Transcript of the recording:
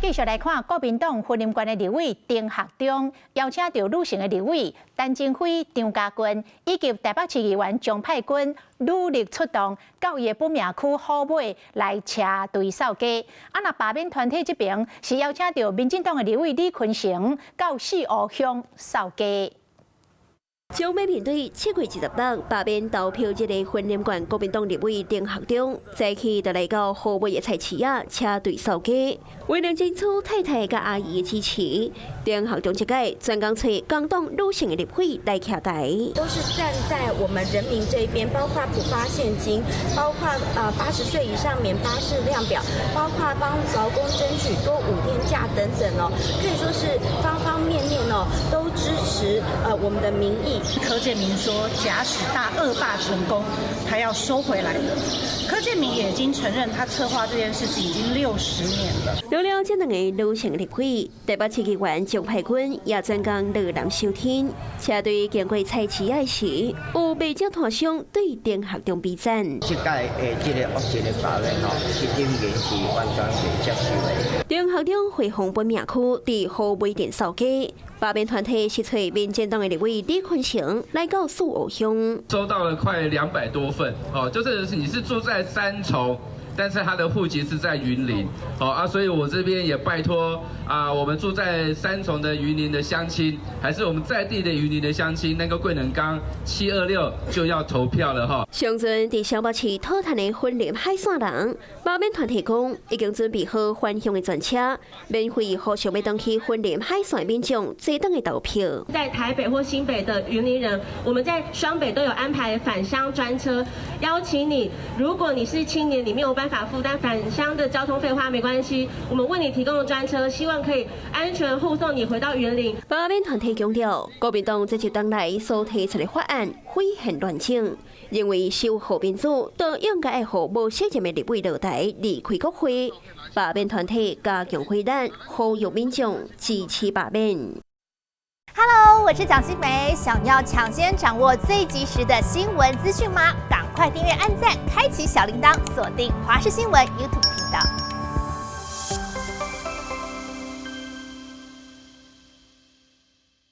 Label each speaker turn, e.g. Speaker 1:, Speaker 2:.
Speaker 1: 繼續來看國民黨雲林縣的立委丁學中，邀請著女性的立委陳貞輝、張嘉君以及台北市議員鍾沛君，女力出動到伊的本命區虎尾來車隊掃街。啊，若罷免團體這邊是邀請著民進黨的立委李坤城到四湖鄉掃街。
Speaker 2: 將欲面對7月26罷免投票日的雲林縣國民黨立委丁學中，早起就來到虎尾的菜市仔車隊掃街，為了爭取太太佮阿姨的支持，丁學中這屆專工揣工黨女性的立委來徛台。
Speaker 3: 都是站在我們人民這邊，包括普發現金，包括80歲以上免巴士量表，包括幫勞工爭取多5天假等等哦，可以說是方方面面哦，都支持我們的民意。
Speaker 4: 柯建銘說，假使大惡霸成功，他要收回來的。柯建銘也已經承認，他策劃這件事情已經60年了。
Speaker 2: 除了這兩個女性立委，台北市議員鍾沛君也專工落南收聽。車隊經過菜市仔時，有袂少攤商對丁學中比讚。
Speaker 5: 這屆的這個惡性的罷免吼，是人民是完全袂接受的。
Speaker 2: 丁學中回訪本命區，佇虎尾鎮掃街，罷免團體是揣民進黨的立委李坤城來到四湖鄉，
Speaker 6: 收到了快200多份，哦，就是你是住在三重，但是他的戶籍是在雲林，哦啊，所以我這邊也拜託啊，我們住在三重的雲林的鄉親，還是我們在地的雲林的鄉親，那個過兩工726就要投票了哈。
Speaker 2: 上陣佇雙北市討趁的雲林海線人，罷免團體講已經準備好返鄉的專車，免費予想欲轉去雲林海線民眾坐轉來投票。
Speaker 7: 在台北或新北的雲林人，我們在雙北都有安排返鄉專車，邀請你。如果你是青年，你沒有辦法負擔返鄉的交通費的話，沒關係，我們為你提供了專車，希望可以安全護送你回到雲林。
Speaker 2: 罷免團體強調，國民黨這一冬來所提出的法案毀憲亂政，認為守護民主都應該愛予無責任的立委落台離開國會。罷免團體加強火力，呼籲民眾支持罷免。
Speaker 8: Hello，我是蔣新梅，想要搶先掌握最及時的新聞資訊嗎？趕快訂閱、按讚、開啟小鈴鐺，鎖定華視新聞 YouTube 頻道。